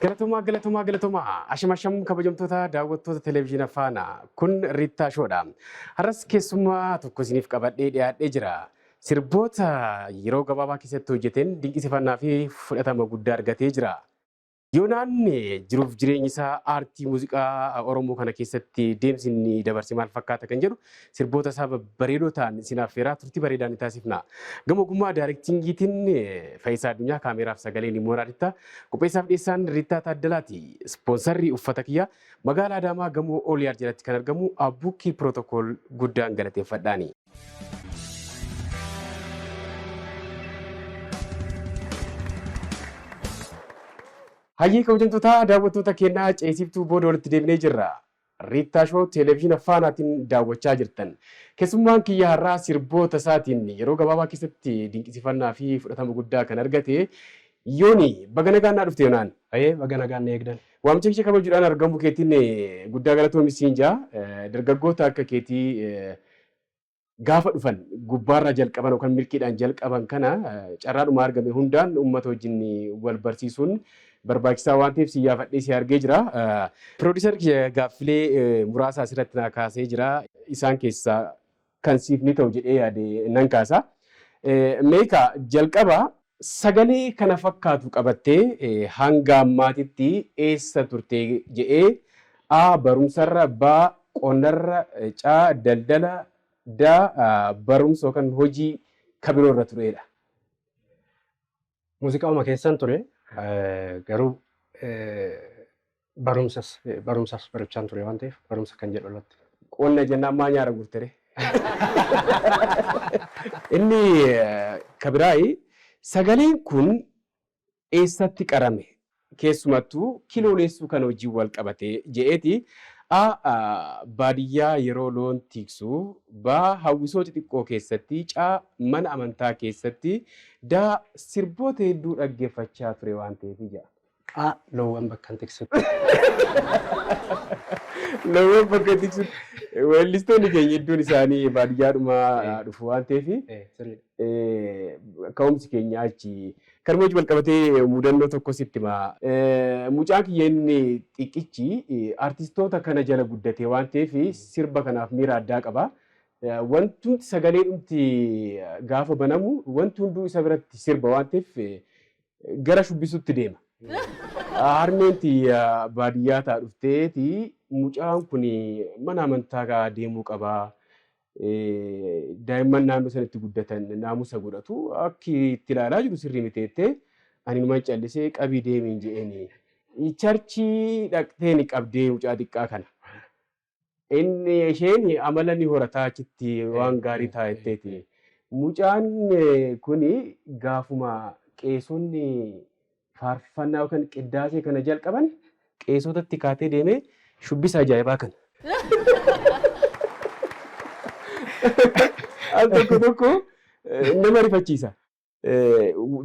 Galatomaa, galatomaa, galatomaa. Asham, asham, kabajamtoota daawwattoota televezyiina Faanaa. Kun Riittaa Shoodha. Har'as keessummaa tokko isiniif qabadhee dhiyaadhee jira. Sirboota yeroo gabaabaa keessatti hojjeteen dinqisifannaa fi fudhatama guddaa argatee jira. Yoonaan jiruuf jireenyi isaa aartii muuziqaa Oromoo kana keessatti deemsi inni dabarse maal fakkaata kan jedhu sirboota isaa babbareedoo ta'an isin affeeraa turtii bareedaa ni taasifna. Gama ogummaa daarektingiitiin Fayisaa Addunyaa, kaameeraaf sagaleen immoo Raadittaa, qopheessaaf dhiyeessaan Riittaa Taaddalaati. Ispoonsarri uffata kiyyaa magaalaa Adaamaa gamoo Ooliyaar jalatti kan argamu Abbuukkii Pirootokool guddaan galateeffadhaani. Hayyee, kabajamtoota daawwattoota keenyaa, ceesiftuu booda walitti deebinee jirra. Riittaa Shoo televezyiina Faanaatiin daawwachaa jirtan. Keessummaan kiyya har'aa sirboota isaatiin yeroo gabaabaa keessatti dinqisiifannaa fi fudhatama guddaa kan argate Yooni, baga nagaan naa dhufte Yoonaan. Hayyee, baga nagaan na eegdan. Waamicha kiyya kabajuudhaan argamuu keetiin guddaa galatoomi siin jaa. Dargaggoota akka keetii gaafa dhufan gubbaarraa jalqaban yookaan milkiidhaan jalqaban kana carraadhuma argame hundaan uummata wajjin wal barsiisuun barbaachisaa waan ta'eef si yaafadhee si argee jira. Piroodiiser gaaffilee muraasa asirratti naa kaasee jira. Isaan keessaa kan siif ni ta'u jedhee yaade nan kaasa. Meekaa jalqaba sagalee kana fakkaatu qabattee hanga ammaatitti eessa turte jedhee: A. Barumsarra, B. Qonnarra, C. Daldala, D. Barumsa yookaan hojii kabiroorra turedha. Muuziqaawuma keessan ture, garuu barumsas barachaan ture waan ta'eef barumsa kan jedhu irratti. Qonna jennaan maa nyaara guurtere? Inni kabiraayi, sagaleen kun eessatti qarame? Keessumattuu kilooleessuu kan hojiin wal qabate je'eeti: A. Baadiyyaa yeroo loon tiiksu, B. Hawwisoo xixiqqoo keessatti, C. Mana amantaa keessatti, D. Sirboota hedduu dhaggeeffachaa ture waan ta'eef jedha. A. Loowwan bakkan tiksutti. Loowwan bakka tiksutti. Weellistoonni keenya hedduun isaanii baadiyyaadhuma dhufu waan ta'eef ka'umsi keenya achi. Kanuma wajjin wal qabatee mudannoo tokko sitti hima. Mucaan kiyya inni xiqqichi artistoota kana jala guddate waan ta'eef sirba kanaaf miira addaa qaba. Wantumti sagalee dhumti gaafa banamu wanti hunduu isa biratti sirba waan ta'eef gara shubbisutti deema. Harmeen tiyya baadiyyaa taa dhufteeti mucaan kun mana amantaa deemuu qaba. Daa'imman naannoo sanatti guddatan naamusa godhatu, akki itti ilaalaa jiru sirrii miti jettee, ani numan callisee qabii deemiin je'eeni. Charchii dhaqteen qabdee mucaa xiqqaa kana. Inni isheen amala ni horataa achitti waan gaarii ta'a jetteeti. Mucaan kuni gaafuma qeesonni faarfannaa yookaan qiddaasee kana jalqaban qeesotatti kaatee deemee shubbisa ajaa'ibaa kana. Al tokko tokko nama rifachiisa.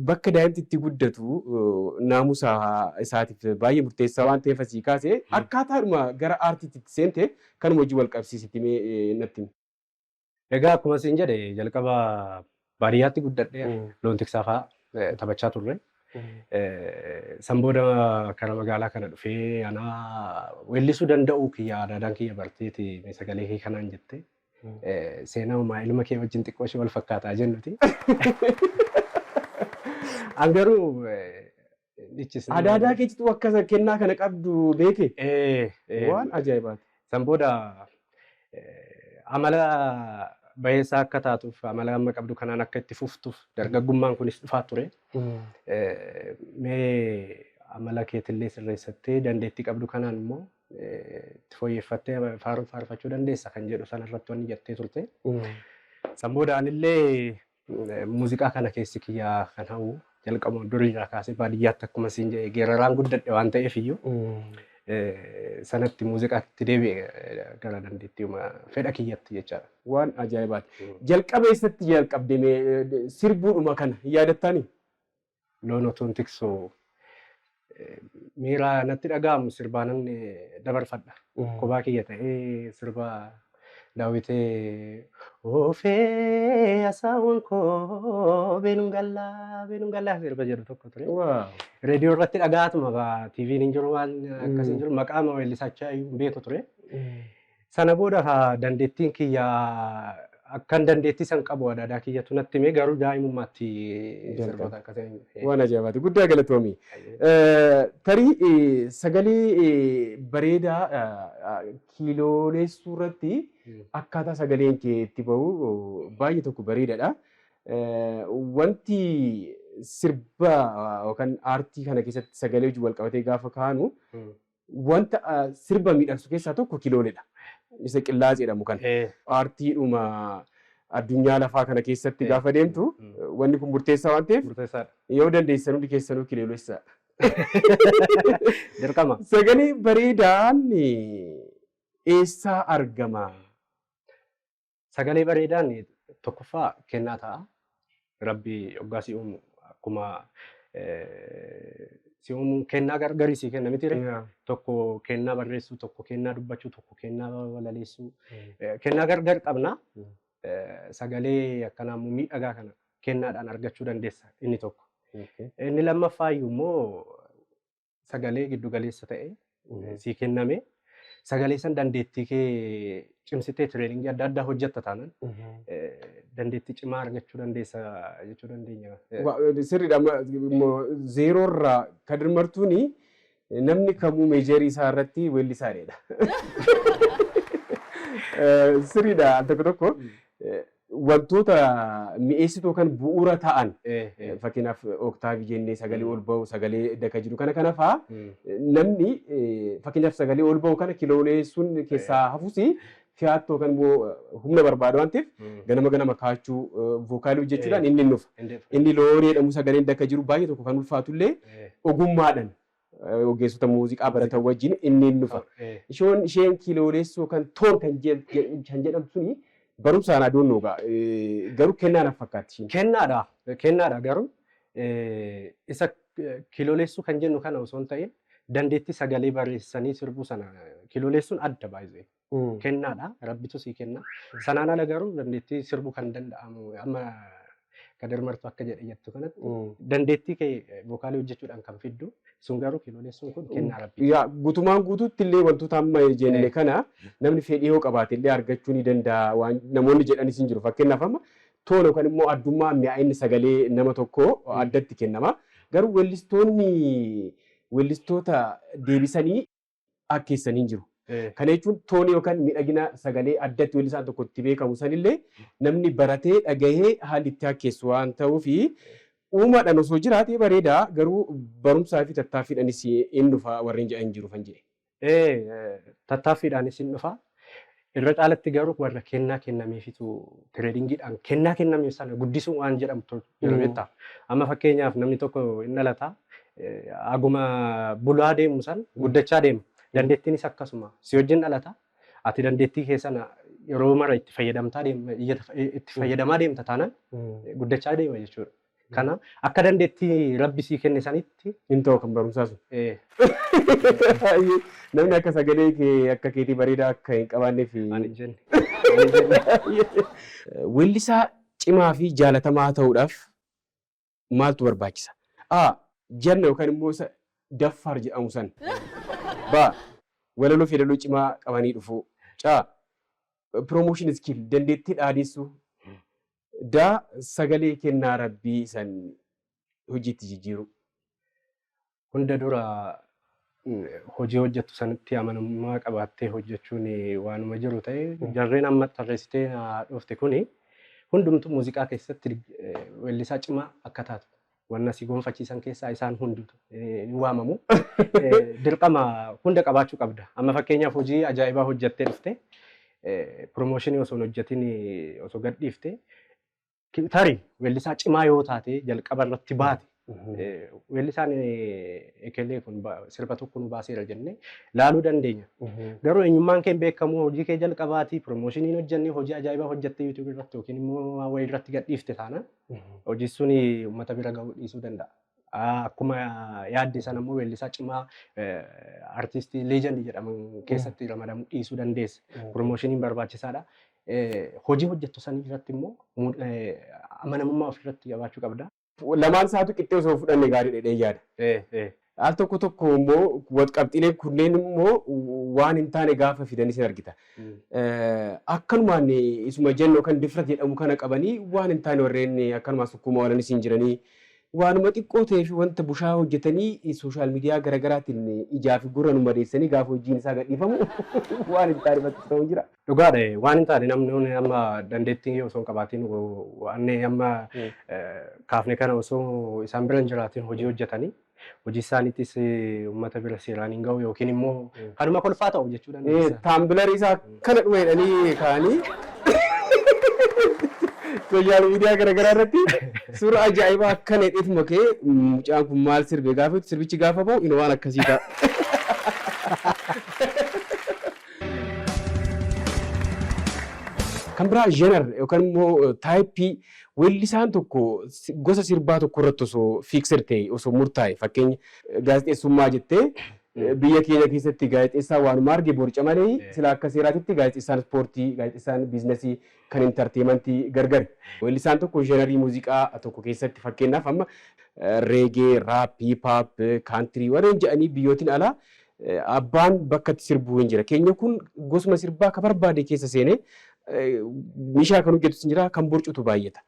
Bakka daa'imti itti guddatu naamusa isaatiif baay'ee murteessaa waan ta'eef asii kaase akkaataadhuma gara aartiitti itti seente kanuma hojii wal qabsiisitti mee natti himi. Egaa akkuma siin jedhe, jalqaba baadiyyaatti guddadhee loon tiksaa fa'aa taphachaa turre. San booda kara magaalaa kana dhufee anaa weellisuu danda'uu kiyya adaadaan kiyya barteeti sagalee kee kanaan jette. Seenaa ilma kee wajjin xiqqoo ishee wal fakkaataa jennuti. An garuu dhichisnee. Adaadaa keetitu akka kennaa kana qabdu beeke? Waan ajaa'ibaati. San booda amala bayeessaa akka taatuuf, amala amma qabdu kanaan akka itti fuftuuf, dargaggummaan kunis dhufaa ture. Mee amala keetillee sirreessattee dandeettii qabdu kanaan immoo itti fooyyeffattee faaruu faarfachuu dandeessa kan jedhu sanarratti wanni jettee turte. San booda anillee muuziqaa kana keessi kiyyaa kan hawwu jalqabuma duriirraa kaasee baadiyyaatti akkuma siin jedhe geeraraan guddadhe waan ta'eef iyyuu sanatti muuziqaatti deebi'e gara dandeettiuma fedha kiyyatti jechaadha. Waan ajaa'ibaati. Jalqaba eessatti jalqabde mee sirbuudhuma kana hin yaadattaanii? Loon otuun tiksu miira natti dhaga'amu sirbaanan dabarfadha. Kophaa kiyya ta'ee sirba Daawitee oofee asaawwan koo beenuun gallaa beenuun gallaa sirba jedhu tokko ture. Reediyoo irratti dhagaatuma, TV'n hin jiru, waan akkasii hin jiru, maqaa weellisachaa iyyuu hin beeku ture. Sana booda dandeettiin kiyya akkan dandeettii san qabu adaadaa kiyyatu natti himee, garuu daa'imummaatti sirboota akkasii. Waan ajaa'ibaati. Guddaa galatoomi. Tarii sagalee bareedaa kiilooleessuu irratti akkaataa sagaleen kee itti bahu baay'ee tokko bareedaadha. Wanti sirba yookaan aartii kana keessatti sagalee wajjin wal qabatee gaafa kaanu, wanta sirba miidhagsu keessaa tokko kilooleedha. Isa qillaasee jedhamu kana. Aartiidhuma addunyaa lafaa kana keessatti gaafa deemtu wanni kun murteessaa waan ta'eef yoo dandeessan hundi keessanuu kiloolessaa. Dirqama. Sagalee bareedaan eessaa argama? Sagalee bareedaan tokkoffaa kennaa ta'a. Rabbi hoggaa si uumu, akkuma si uumu kennaa gargarii si kenna miti? Tokko kennaa barreessuu, tokko kennaa dubbachuu, tokko kennaa walaleessuu. Kennaa gargar qabna. Sagalee akkanaa immoo miidhagaa kana kennaadhaan argachuu dandeessa inni tokko. Inni lammaffaa iyyuu immoo sagalee giddu galeessa ta'e sii kenname, sagalee san dandeettii kee cimsitee trainingii adda addaa hojjetta taanaan dandeettii cimaa argachuu dandeessa jechuu dandeenya. Sirriidha. Zeeroorraa Kadir Martuuni namni kamuu majorii isaa irratti weellisaadha. Sirriidha, al tokko tokko wantoota mi'eessituu kan bu'uura ta'an, fakkeenyaaf octaveii jennee sagalee ol ba'u, sagalee daka jiru kana kana fa'aa, namni fakkeenyaaf sagalee ol ba'u kana kilooleessuun keessaa hafus fiyaattoo kan immoo humna barbaadu waan ta'eef ganama ganama kaachuu vocalii hojjechuudhaan inni dhufa. Inni loweree jedhamu sagaleen daka jiru baay'ee tokko kan ulfaatullee ogummaadhaan ogeessota muuziqaa baratan wajjin inni dhufa. Isheen kilooleessuu kan tone kan jedhamtu suni barumsaan aduun nuugaa garuu kennaa naaf fakkaatti isheen. Kennaadha. Kennaadha, garuu isa kilooleessuu kan jennu kana osoo hin ta'in dandeettii sagalee bareessanii sirbuu sana kilooleessuun adda baay'ee. Kennaadha. Rabbitu sii kenna. Sanaan ala garuu dandeettii sirbuu kan danda'amu, amma Kadir Martuu akka jedhe jettu kanatti, dandeettii kee vocalii hojjechuudhaan kan fiddu sun, garuu kilooleessuun kun kennaa rabbii. Yaa, guutumaan guutuutti illee wantoota amma jenne kana namni fedhii yoo qabaate illee argachuu ni danda'a waan namoonni jedhanis hin jiru. Fakkeenyaaf amma tone yookaan immoo addummaa mi'aayinni sagalee nama tokkoo addatti kennama. Garuu weellistoonni weellistoota deebisanii akkeessanii hin jiru. Kana jechuun toneii yookaan miidhagina sagalee addatti weellisaan tokko itti beekamu sanillee namni baratee dhagahee haalli itti akkeessu waan ta'uufi uumaadhaan osoo jiraatee bareedaa, garuu barumsaa fi tattaaffiidhaanis hin dhufa warreen jedhan jiru kan jedhe. Tattaaffiidhaanis hin dhufa. Irra caalatti garuu warra kennaa kennameefitu trainingiidhaan kennaa kennameef sana guddisuu waan jedhamtu jira, beektaa. Amma fakkeenyaaf namni tokko hin dhalata, aguma bulaa deemu san guddachaa deema. Dandeettiinis akkasuma si wajjin dhalata. Ati dandeettii kee sana yeroo mara itti fayyadamtaa deema, itti fayyadamaa deemta taanaan guddachaa deema jechuudha. Kana akka dandeettii rabbi sii kenne sanitti. Hin ta'u kan barumsaa sun. Namni akka sagalee kee akka keetii bareedaa akka hin qabaanneef. Ani hin jenne. Ani hin jenne. Weellisaa cimaa fi jaalatamaa ta'uudhaaf maaltu barbaachisa? A. Janna yookaan immoo isa daffaar jedhamu san. B. Walaloo fi yeedaloo cimaa qabanii dhufuu. C. Promotion skill, dandeettii dhaadessuu. D. Sagalee kennaa rabbii san hojiitti jijjiiruu. Hunda dura hojii hojjettu sanitti amanamummaa qabaattee hojjechuun waanuma jiru ta'e, jarreen amma tarreessitee na dhufte kuni hundumtuu muuziqaa keessatti weellisaa cimaa akka taatu wanna si gonfachiisan keessaa isaan hundutu ni waamamu. Dirqama hunda qabaachuu qabda. Amma fakkeenyaaf hojii ajaa'ibaa hojjettee dhufte, promotionii osoo hin hojjetin osoo gadhiifte, tarii weellisaa cimaa yoo taate jalqaba irratti baate, weellisaan ekelee kun sirba tokko nu baaseera jennee laaluu dandeenya. Garuu eenyummaan kee hin beekamu, hojii kee jalqabaati promotionii hin hojjenne, hojii ajaa'ibaa hojjettee YouTubeii irratti yookiin immoo wayii irratti gadhiifte taanaan hojii sun uummata bira gahuu dhiisuu danda'a. Akkuma yaadde sana immoo weellisaa cimaa, artistii legend jedhaman keessatti ramadamuu dhiisuu dandeessa. Promotioniin barbaachisaadha. Hojii hojjettu sanii irratti immoo amanamummaa ofirratti qabaachuu qabda. Lamaan isaatu qixxee osoo fudhanne gaarii dhedhee yaada. Al tokko tokko immoo qabxiileen kunneen immoo waan hin taane gaafa fidanis hin argita. Akkanumaan isuma jennu kan difrat jedhamu kana qabanii waan hin taane warreen akkanumaan sukkuuma oolanis hin jiranii. Waanuma xiqqoo ta'ee fi wanta bushaa hojjetanii social media garaagaraatiin ijaa fi gurra nu madeessanii gaafa hojiin isaa gadhiifamu waan hin taane bakki ta'u jira. Dhugaadha, waan hin taane namni amma dandeettii osoo hin qabaatiin, waan amma kaafne kana osoo isaan bira hin jiraatin hojii hojjetanii, hojii isaaniitis uummata bira seeraan hin gahu yookiin immoo kanuma kolfaa ta'u jechuu dandeessa. Thumbnailarii isaa kana dhuma jedhanii kaa'anii social media garaagaraa irratti suura ajaa'ibaa akkana jedheetuma ka'ee, mucaan kun maal sirbe gaafa sirbichi gaafa bahu inni waan akkasii ta'a. Kan biraa genre yookaan immoo type weellisaan tokko gosa sirbaa tokko irratti osoo fixed ta'e, osoo murtaa'e, fakkeenya gaazexeessummaa jettee, biyya keenya keessatti gaazexeessaa waanuma arge borca malee, sila akka seeraatitti gaazexeessaan ispoortii, gaazexeessaan businessii, kan entertainmentii gargari. Weellisaan tokko genre muuziqaa tokko keessatti, fakkeenyaaf amma reggae, rap, hip hop, country warreen jedhanii biyyootiin alaa abbaan bakka itti sirbuu hin jira. Keenya kun gosuma sirbaa ka barbaade keessa seenee meeshaa kan hojjetu hin jira, kan borcutu baay'ata.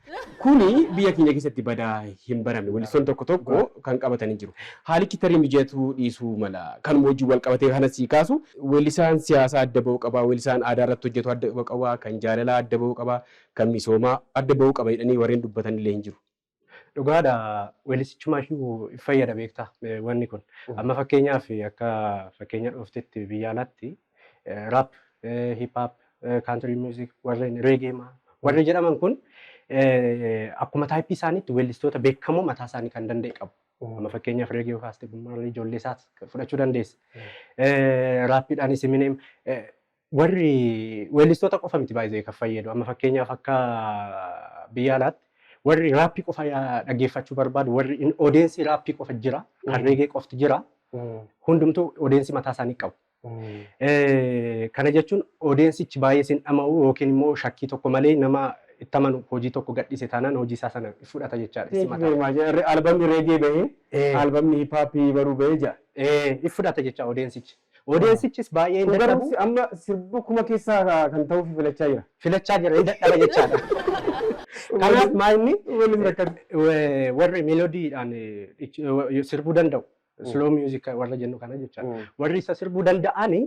Kuni biyya keenya keessatti badaa hin baramne. Weellistoonni tokko tokko kan qabatan hin jiru. Haalichi tarii mijatuu dhiisuu mala. Kanuma wajjin wal qabatee kana sii kaasu, weellisaan siyaasaa adda ba'uu qaba, weellisaan aadaa irratti hojjetu adda ba'uu qaba, kan jaalalaa adda ba'uu qaba, kan misoomaa adda ba'uu qaba jedhanii warreen dubbatan illee hin jiru. Dhugaadha, weellistichumaa iyyuu fayyada beektaa wanni kun. Amma fakkeenyaaf akka fakkeenya dhooftetti biyya alaatti rap, hip hop, country music, warreen reggae warri jedhaman kun akkuma type isaaniitti weellistoota beekamoo mataa isaanii kan danda'e qabu. Amma fakkeenyaaf reggae yoo kaaste, Bob ijoollee isaas fudhachuu dandeessa. Rapiidhaanis Eminem, warri weellistoota qofa miti baay'ee kan fayyadu. Amma fakkeenyaaf akka biyya alaatti warri rap qofa dhaggeeffachuu barbaadu, warri audience rap qofa jira, kan reggae qofti jira. Hundumtuu audience mataa isaanii qabu. Kana jechuun audienceichi baay'ee sin dhama'u yookiin immoo shakkii tokko malee nama itti amanu hojii tokko gadhiise taanaan hojii isaa sana fudhata jechaadha. Albamni reggae bahee, albamni hip hop baruu bahee jira. If fudhata jecha audienceichi. Audienceichis baay'ee hin dadhabu. Amma sirbu kuma keessaa kan ta'uuf filachaa jira. Filachaa jira, hin dadhaba jechaadha. Kanaaf maa inni warri melodydhaan sirbuu danda'u. Slow music warra jennu kana jechaadha. Warri isa sirbuu danda'ani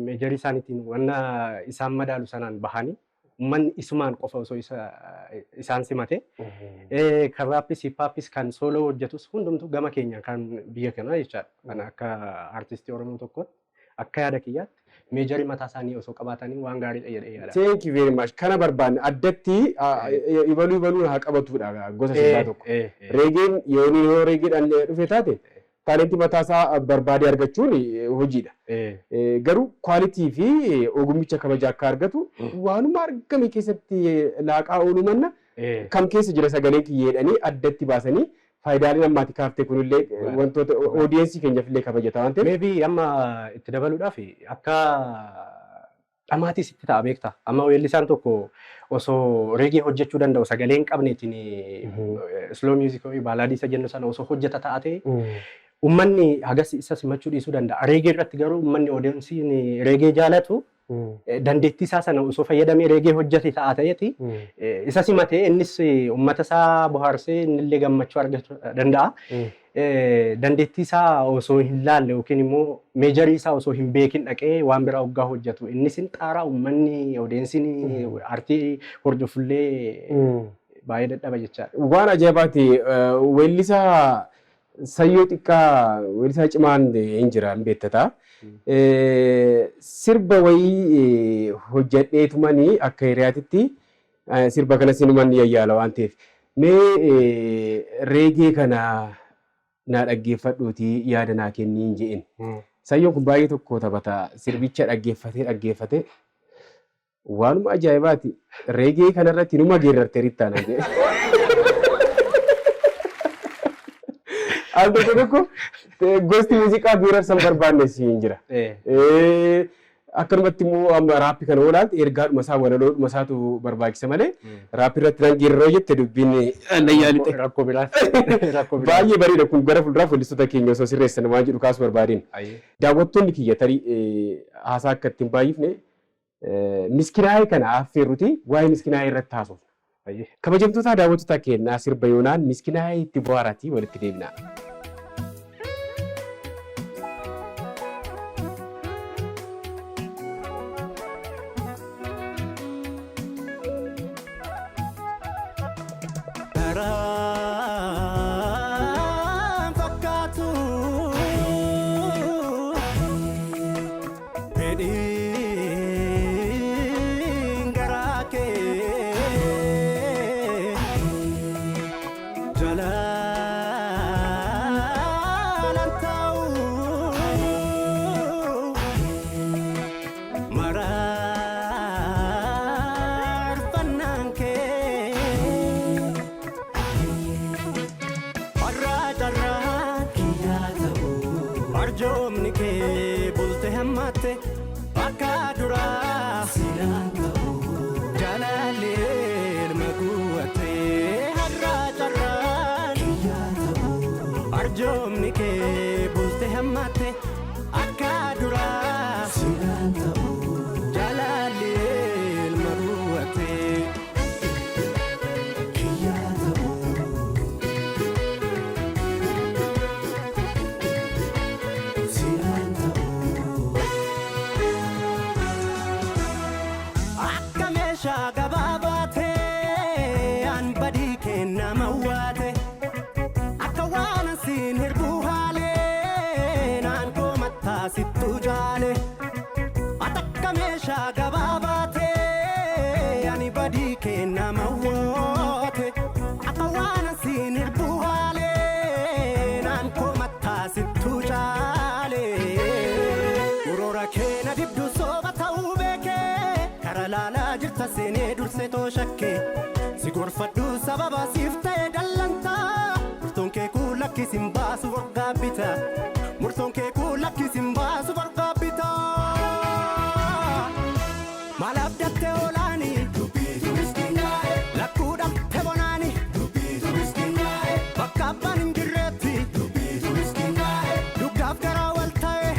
major isaaniitiin wanna isaan madaalu sanaan bahanii uummanni isumaan qofa osoo isaan simate, kan rapis, hip hopis, kan solo hojjetus hundumtuu gama keenya kan biyya kanaa jechaadha. Kan akka artistii Oromoo tokkotti akka yaada kiyyaatti major mataa isaanii osoo qabaatanii waan gaariidha jedhee yaada. Thank you very much. Kana barbaanne addatti ibaluu ibaluun haa qabatudha gosa sirbaa tokko. Reggaen yoo reggaedhaan dhufe taate talent mataa isaa barbaadee argachuun hojiidha. Garuu quality fi ogummicha kabaja akka argatu waanuma argame keessatti laaqaa ooluu manna kam keessa jira sagaleen kiyyeedhanii addatti baasanii, faayidaaleen ammaati kaaftee kunillee wantoota audience keenyaaf illee kabajata waan ta'eef. Maybe amma itti dabaluudhaaf akka dhamaatis itti ta'a beektaa. Amma weellisaan tokko osoo reggae hojjechuu danda'u sagalee hin qabneetiin slow music ballad isa jennu sana osoo hojjeta taate, uummanni hagas isa simachuu dhiisuu danda'a. Reggae irratti garuu uummanni audienceiin reggae jaalatu dandeettii isaa sana osoo fayyadamee reggae hojjete ta'a ta'eeti isa simatee innis uummata isaa bohaarsee innillee gammachuu argachuu danda'a. Dandeettii isaa osoo hin laalle yookiin immoo major isaa osoo hin beekin dhaqee waan biraa hoggaa hojjetu innis hin xaaraa, uummanni audienceiin aartii hordofullee baay'ee dadhaba jechaadha. Waan ajaa'ibaati, weellisaa Sayyoo Xiqqaa, weellisaa cimaan hin jira, hin beektata. Sirba wayii hojjedheetumanii akka hiriyaatitti sirba kana sinuman yayyaala waan ta'eef. Mee reggae kana naa dhaggeeffadhuutii yaada naa kenniin je'in. Sayyoon kun baay'ee tokko taphata. Sirbicha dhaggeeffatee dhaggeeffatee, waanuma ajaa'ibaati. Reggae kanarratti numa geerrarte rittaana jedhe. Al tokko tokko gosti muuziqaa geerarsa hin barbaanne siin jira. Akkanumatti immoo amma raappii kana oolaatti ergaadhuma isaa, walaloodhuma isaatu barbaachisa malee raappii irratti nan geeraroo jette dubbiin annayyaa lixe. Rakkoo biraas. Rakkoo biraas. Baay'ee bareeda kun, gara fuulduraaf weellistoota keenya osoo sirreessan waan jedhu kaasuu barbaadeen. Daawwattoonni kiyya tarii haasaa akka ittiin baay'ifne miskinaayee kana affeerruti waa'ee miskinaayee irratti haasofna. Kabajamtoota daawwattoota keenyaa, sirba yoonaan miskinaayee itti bohaaraatii walitti deebina. Karaan fakkaatu fedhiin garaa kee jalaan ta'u maraarfannaan kee. Har'a carraa kiyyaa ta'u arjoomni kee bulte hammatte akka duraa silaan ta'u jaalallee ilma guwatte. Har'a carraa kiyyaa ta'u arjoomni kee bulte hammatte akka duraa silaan ta'u jaalallee ilma guwatte. Kiyyaa ta'u. Akka meeshaa gabaabaatee an badii kennama waate, akka waan asiin hirbuu haalee naan koomattaa sittuu jaale. Akka meeshaa gabaabaatee ani badii kennama waate, akka waan asiin hirbuu haalee naan koomattaa sittuu jaale. Uroora keena dibdu sooba ta'uu beekee kara laalaa jirta seenee dursee too shakkee si gorfadhu sababa siif ta'e dallantaa. Murtoon kee kun lakkisin baasu borgaa bita, murtoon kee kun lakkisin baasu borgaa bita. Maal abdatte oolaani lakkuu dhabte bonaani bakka abbaan hin jirreetti dugdaaf garaa wal ta'e.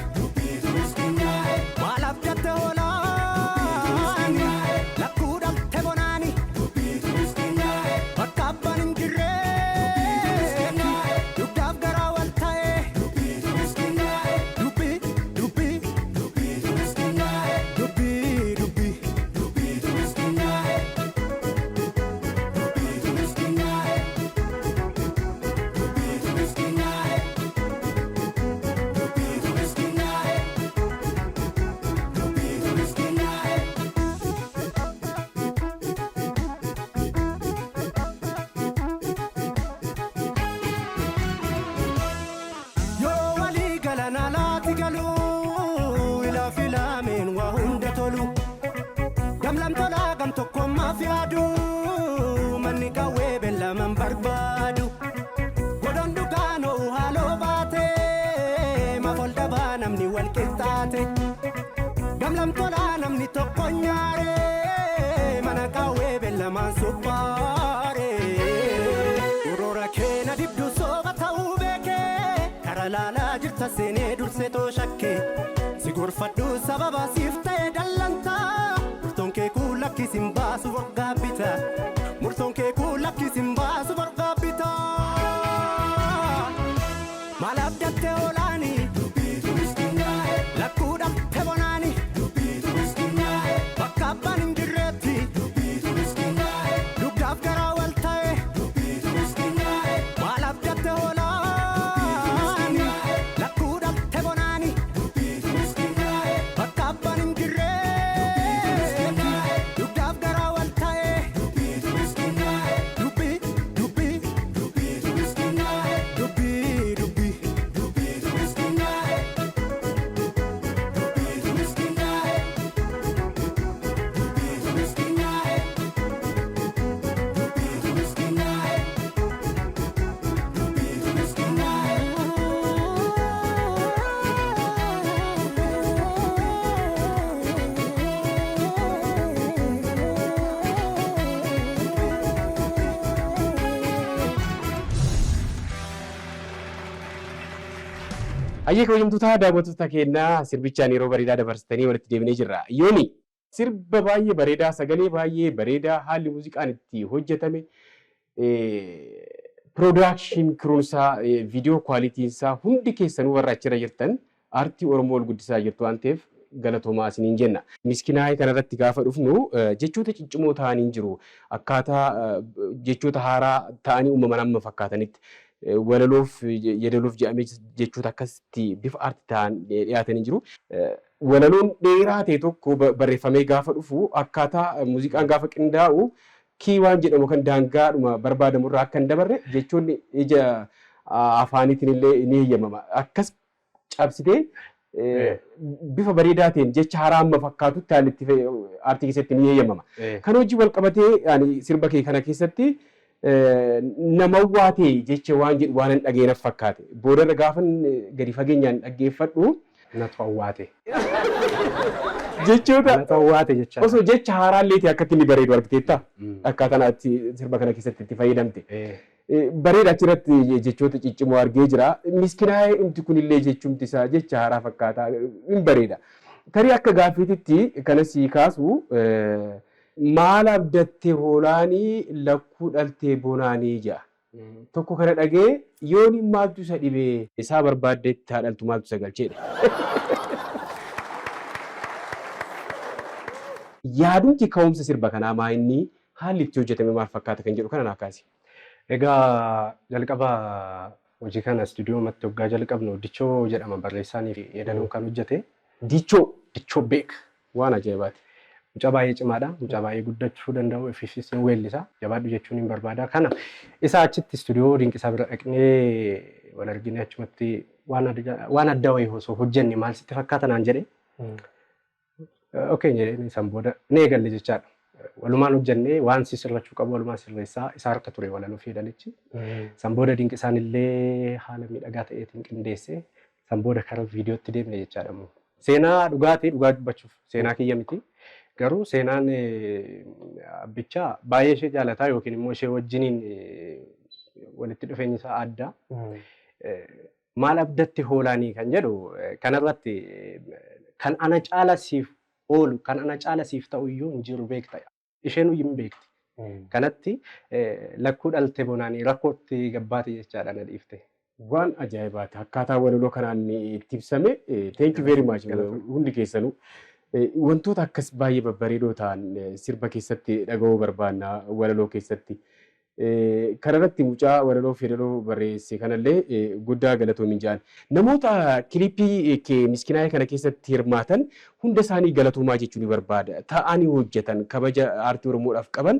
Maal abdatte oolaani lakkuu dhabte bonaani bakka abbaan hin jirreetti dugdaaf garaa wal ta'e. Dubbii dubbii dubbii dubbii dubbii dubbii Yoo walii galan alaati galuu ilaa filaameen waa hunda tolu. Gamlam tolaa gam tokkommaaf yaadu manni qawwee beellaman barbaadu. Godon dhugaanoo haaloo baate maaf ol dabaa namni wal qixxaate. Gamlam tolaa namni tokko nyaare mana qawwee beellamaan suphaare. Uroora keena dibdu sooba ta'uu beekee kara laalaa jirta seenee dursee too shakkee si gorfadhu sababa siif ta'e dallantaa. Murtoon kee kun lakkisin baasu borgaa bita, murtoon kee kun lakkisin baasu borgaa bita. Maal abdatte oolaani lakkuu dhabte bonaani bakka abbaan hin jirreetti dugdaaf garaa wal ta'e. Maal abdatte oolaani lakkuu dhabte bonaani bakka abbaan hin jirreetti dugdaaf garaa wal ta'e. Dubbii dubbii dubbii dubbii dubbii. Hayyee, kabajamtoota daawwattoota keenyaa, sirbichaan yeroo bareedaa dabarsitanii walitti deebinee jirra. Yooni, sirba baay'ee bareedaa, sagalee baay'ee bareedaa, haalli muuziqaan itti hojjetame, production crewunsaa, viidiyoo qualityinsaa, hundi keessanuu warra achirra jirtan aartii Oromoo ol guddisaa jirtu waan ta'eef galatoomaa isiniin jenna. Miskinaayii kanarratti gaafa dhufnu jechoota ciccimoo ta'anii jiru. Akkaataa jechoota haaraa ta'anii uumaman amma fakkaatanitti walaloof yeedaloof jedhamee jechoota akkasitti bifa aartii ta'an dhiyaatanii jiru. Walaloon dheeraa ta'e tokko barreeffamee gaafa dhufu, akkaataa muuziqaan gaafa qindaa'u, key waan jedhamu kan daangaadhuma barbaadamu irraa akka hin dabarre jechoonni ija afaaniitiin illee ni eeyyamama. Akkas cabsitee bifa bareedaa ta'een jecha haaraa amma fakkaatutti haalli itti aartii keessatti ni eeyyamama. Kan hojii wal qabatee ani sirba kee kana keessatti namawwaa ta'e jecha waan jedhu waan hin dhageenaf fakkaate. Boodarra gaafan gadi fageenyaan dhaggeeffadhu Natu awwaate. jechoota Natu awwaate jecha. Osoo jecha haaraallee ta'e akkatti inni bareedu argiteetta. Akkaataa ati sirba kana keessatti itti fayyadamte. Bareeda, achirratti jechoota ciccimoo argee jira. Miskinaayee dhumti kunillee jechumti isaa jecha haaraa fakkaata. Hin bareeda. Tarii akka gaaffiititti kana sii kaasu, maal abdattee hoolaanii lakkuu dhaltee bonaanii jedha. Tokko kana dhagee yooni maaltu isa dhibee isaa barbaaddeetti haa dhaltu, maaltu isa galcheedha. Yaadumti ka'umsa sirba kanaa maa inni, haalli itti hojjetame maal fakkaata kan jedhu kana naa kaasi. Egaa jalqaba hojii kana istuudiyoomatti waggaa jalqabnu Dichoo jedhama barreessaanii fi yeedaloon kan hojjete. Dichoo. Dichoo Beek. Waan ajaa'ibaati. Mucaa baay'ee cimaadha. Mucaa baay'ee guddachuu danda'u. Ofiifis hin weellisa. Jabaadhu jechuun hin barbaada. Kana isa achitti istuudiyoo Dinqisaa bira dhaqnee wal argine, achumatti waan adda wayii osoo hojjenne maal sitti fakkaata naan jedhe. Okay jedheen, isaan booda ni eegalle jechaadha. Walumaan hojjennee waan si sirrachuu qabu walumaan sirreessaa, isa harka ture walaloo fi yeedalichi. San booda Dinqisaan illee haala miidhagaa ta'eetiin qindeesse. San booda karaa viidiyootti deemne jechaadha immoo. Seenaa dhugaatii, dhugaa dubbachuuf seenaa kiyya miti. Garuu seenaan abbichaa baay'ee ishee jaalataa yookiin immoo ishee wajjiniin walitti dhufeenyi isaa adda. Maal abdatti hoolaanii kan jedhu kanarratti, kan ana caala siif oolu, kan ana caala siif ta'u iyyuu hin jiru beekta. Isheen hin beekti. Kanatti lakkuu dhalte bonaanii rakkootti gabbaate jechaadha na dhiifte. Waan ajaa'ibaati. Akkaataa walaloo kanaan itti ibsame, thank you very much hundi keessanuu. Wantoota akkas baay'ee babbareedoo ta'an sirba keessatti dhaga'uu barbaanna, walaloo keessatti. Kanarratti mucaa walaloo fi yeedaloo barreesse kanallee guddaa galatoomin jedhan. Namoota kilippii kee Miskinaayee kana keessatti hirmaatan hunda isaanii galatoomaa jechuu ni barbaada. Ta'anii hojjetan, kabaja aartii Oromoodhaaf qaban,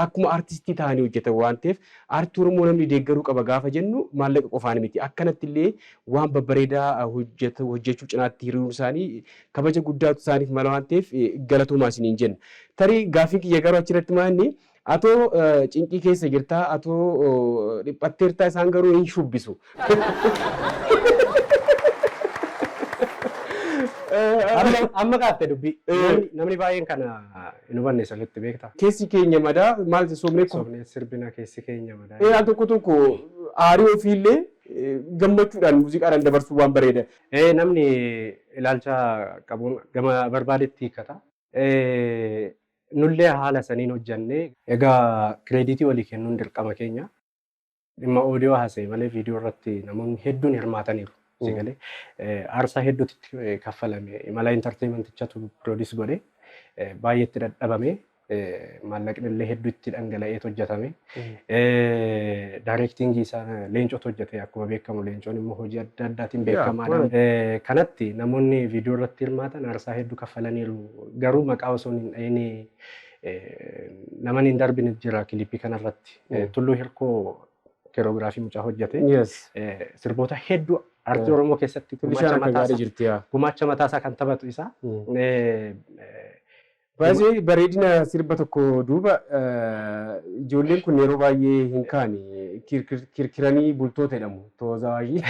akkuma aartistii ta'anii hojjetan waan ta'eef, aartii Oromoo namni deeggaruu qaba gaafa jennu maallaqa qofaan miti. Akkanatti illee waan babbareedaa hojjechuu cinaatti hiriiruun isaanii kabaja guddaatu isaaniif mala waan ta'eef galatoomaa isiniin jenna. Tarii gaaffiin kiyya garuu achirratti maanni, atoo cinqii keessa jirtaa, atoo dhiphatteertaa, isaan garuu hin shubbisu. Amma kaafte dubbii. Namni baay'een kana hin hubanne sirriitti, beektaa. Keessi keenya madaa maal soomnee Soomnee sirbina keessi keenya madaa. Al tokko tokko aarii ofiillee gammachuudhaan muuziqaadhaan dabarsuu waan bareeda. Namni ilaalcha qabuun gama barbaadetti hiikkata. Nullee haala saniin hojjannee, egaa credit walii kennuun dirqama keenya. Dhimma oodiyoo haasa'e malee viidiyoo irratti namoonni hedduun hirmaataniiru. Sigalee aarsaa hedduutu itti kaffalame. Imala Entertainmentichatu produce godhe, baay'ee itti dadhabame. Maallaqni illee hedduu itti dhangala'eetu hojjetame. Directing isaa Leencootu hojjete. Akkuma beekamu Leencoon immoo hojii adda addaatiin beekamaadha. Kanatti namoonni viidiyoo irratti hirmaatan aarsaa hedduu kaffalaniiru. Garuu maqaa osoo hin dhahin nama hin darbine jira kilippii kanarratti. Tulluu Hirkoo choreography mucaa hojjete. Sirboota hedduu aartii Oromoo keessatti gumaacha mataasaa kan taphatu isa. Baay'ee bareedina sirba tokko duuba ijoolleen kun yeroo baay'ee hin kaane kirkiranii bultoota jedhamu toozawaayii.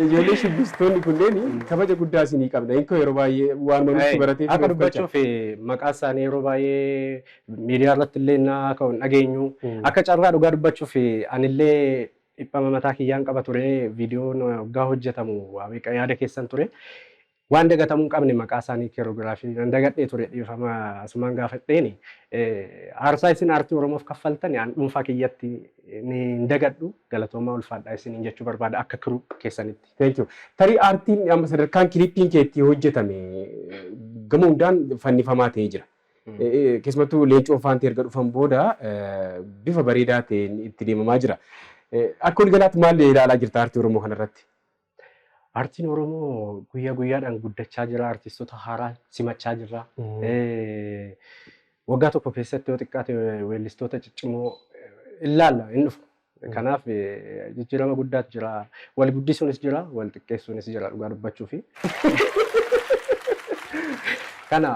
Ijoollee shubbistoonni kunneen kabaja guddaa isinii qabna. Hinkoo yeroo baay'ee waan nutti barateef. Akka dubbachuuf maqaa isaanii yeroo baay'ee miidiyaa irratti illee naa ka'u hin dhageenyu. Akka carraa dhugaa dubbachuuf anillee Dhiphama mataa kiyyaan qaba ture, viidiyoon waggaa hojjetamu waa meeqa yaada keessan ture. Waan dagatamuu hin qabne maqaa isaanii keeroogiraafii nan dagadhee ture, dhiifama asumaan gaafadheeni. Aarsaa isin aartii Oromoof kaffaltan an dhuunfaa kiyyatti ni hin dagadhu, galatoomaa, ulfaadhaa isiniin jechuu barbaada akka crew keessanitti. Thank you. Tarii aartiin amma sadarkaan kiliippiin keetti hojjetame gama hundaan fannifamaa ta'ee jira. Keessumattuu Leencoo Faantii erga dhufan booda bifa bareedaa ta'een itti deemamaa jira. Akka waliigalaatti maal ilaalaa jirta aartii Oromoo kanarratti? Aartiin Oromoo guyyaa guyyaadhaan guddachaa jira. Aartistoota haaraa simachaa jira. Waggaa tokko keessatti yoo xiqqaate weellistoota ciccimoo ilaalla hin dhufu. Kanaaf jijjiirama guddaatu jira. Wal guddisuunis jira, wal xiqqeessuunis jira dhugaa dubbachuufi. Kana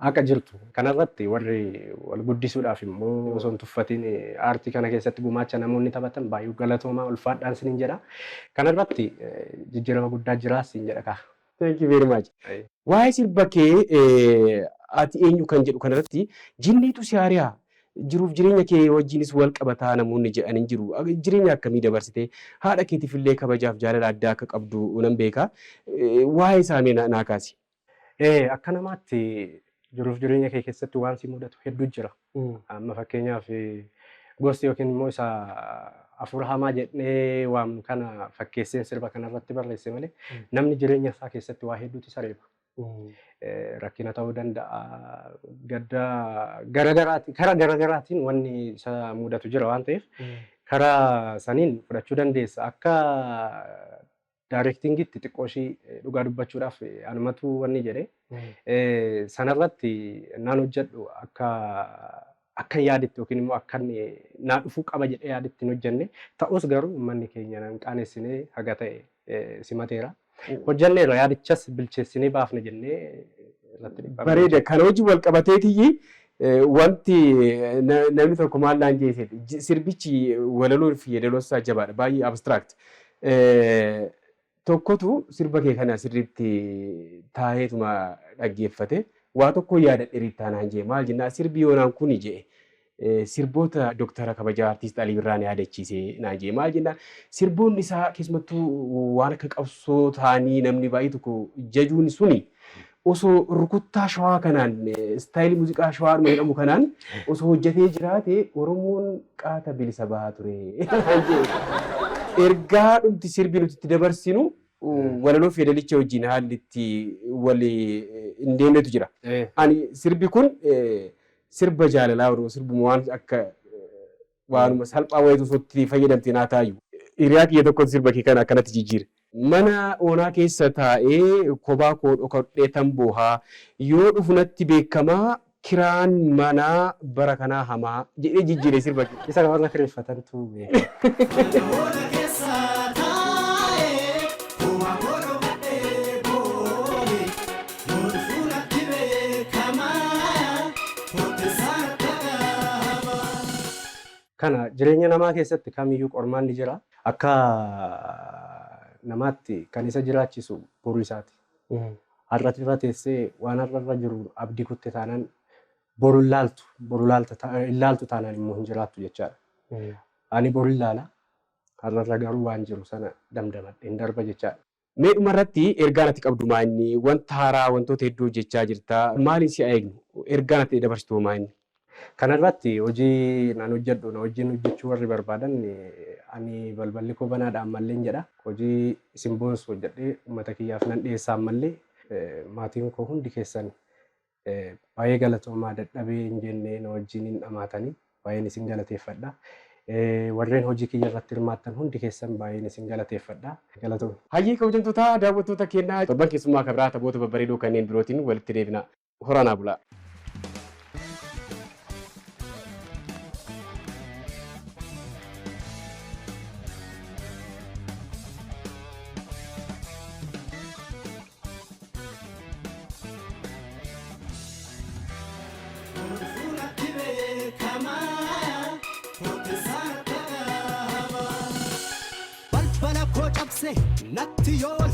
haqa jirtu. Kanarratti warri wal guddisuudhaaf immoo osoo hin tuffatiin aartii kana keessatti gumaacha namoonni taphatan baay'ee galatoomaa, ulfaadhaan sinin jedha. Kanarratti jijjiirama guddaa jira siin jedha kaa. Thank you very much. Waa'ee sirba kee "Ati eenyu" kan jedhu kanarratti jinniitu si ari'a. Jiruuf jireenya kee wajjinis wal qabataa namoonni jedhan hin jiru. Jireenya akkamii dabarsite? Haadha keetiif illee kabajaaf jaalala addaa akka qabdu nan beeka. Waa'ee isaa mee naa kaasi. Akka namaatti jiruuf jireenya kee keessatti waan si mudatu hedduu jira. Amma fakkeenyaaf gosti yookiin immoo isa hafuura hamaa jedhee waamnu kana fakkeesseen sirba kanarratti barreesse malee namni jireenya isaa keessatti waa hedduutu isa reeba. Rakkina ta'uu danda'a, gadda garagaraatiin, karaa garagaraatiin wanni isa mudatu jira waan ta'eef karaa saniin fudhachuu dandeessa. Akka directingitti xiqqoo ishii dhugaa dubbachuudhaaf anumatu wanni jedhe sanarratti naan hojjedhu akka akkan yaaditti yookiin immoo akkan naa dhufuu qaba jedhee yaaditti hin hojjenne. Ta'us garuu uummanni keenya nan qaanessinee haga ta'e simateera. Hojjenneerra, yaadichas bilcheessinee baafne jennee irratti dhibbaa. Bareeda. Kana wajjin wal qabateetiyyi wanti namni tokko maal naan jeeseeti, sirbichi walaloo fi yeedaloo isaa jabaadha, baay'ee abstract. Tokkotu sirba kee kana sirriitti taa'eetuma dhaggeeffate, waa tokko yaadadhe riittaa naan jee. Maal jennaa, sirbi yoonaan kuni jee sirboota Dooktara kabajaa Artiist Alii Birraa na yaadachiise naan jee. Maal jennaan, sirboonni isaa keessumattuu waan akka qabsoo ta'anii namni baay'ee tokko jajuun suni osoo rukuttaa shawaa kanaan, style muuziqaa shawaa jedhamu kanaan osoo hojjetee jiraate Oromoon qaata bilisa bahaa ture. Ergaa dhumti sirbi nuti itti dabarsinu walaloo fi yeedalicha wajjin haalli itti wal hin deemnetu jira. Ani sirbi kun sirba jaalalaa oduu sirbuma waan akka waanuma salphaa wayitu osoo itti fayyadamte naa taayu. Hiriyaa kiyya tokkotu sirba kee kana akkanatti jijjiire. Mana onaa keessa taa'ee kophaa koo dhokadhee tan boohaa, yoo dhufu natti beekamaa, kiraan manaa bara kanaa hamaa jedhee jijjiire sirba kee. Isa kan warra kireeffatantu beeka. Ona keessa taa'ee kophaa koo dhokadhee boohe, yoo dhufu natti beekamaa, kottesaan dhagahama. Kana jireenya namaa keessatti kamiyyuu qormaanni jira. Akka namaatti kan isa jiraachisu boruu isaati. Har'a irra teessee waan har'a irra jiru abdii kutte taanaan boru ilaaltu, boru ilaaltu taanaan immoo hin jiraattu jechaadha. Ani boru ilaala, har'a irra garuu waan jiru sana damdamadheen darba jechaadha. Mee dhumarratti ergaan ati qabdu maa inni? Wanta haaraa, wantoota hedduu hojjechaa jirta. Maaliin si eegnu? Ergaan ati dabarsitu maa inni? Kanarratti hojii naan hojjedhu, na wajjin hojjechuu warri barbaadan ani balballi koo banaadha ammallee jedha. Hojii isin boonsu hojjedhee uummata kiyyaaf nan dhiyeessa ammallee. Maatiin koo hundi keessan baay'ee galatoomaa, dadhabee hin jenne, na wajjin hin dhamaatanii, baay'een isin galateeffadha. Warreen hojii kiyya irratti hirmaattan hundi keessan baay'een isin galateeffadha. Galatooma. Hayyee, kabajamtoota daawwattoota keenyaa, torban keessummaa kabraa taphoota babbareedoo kanneen birootiin walitti deebina. Horanaa bulaa. Natti beekamaa, kottesaan dhagahama. Balbala koo cabse natti yoo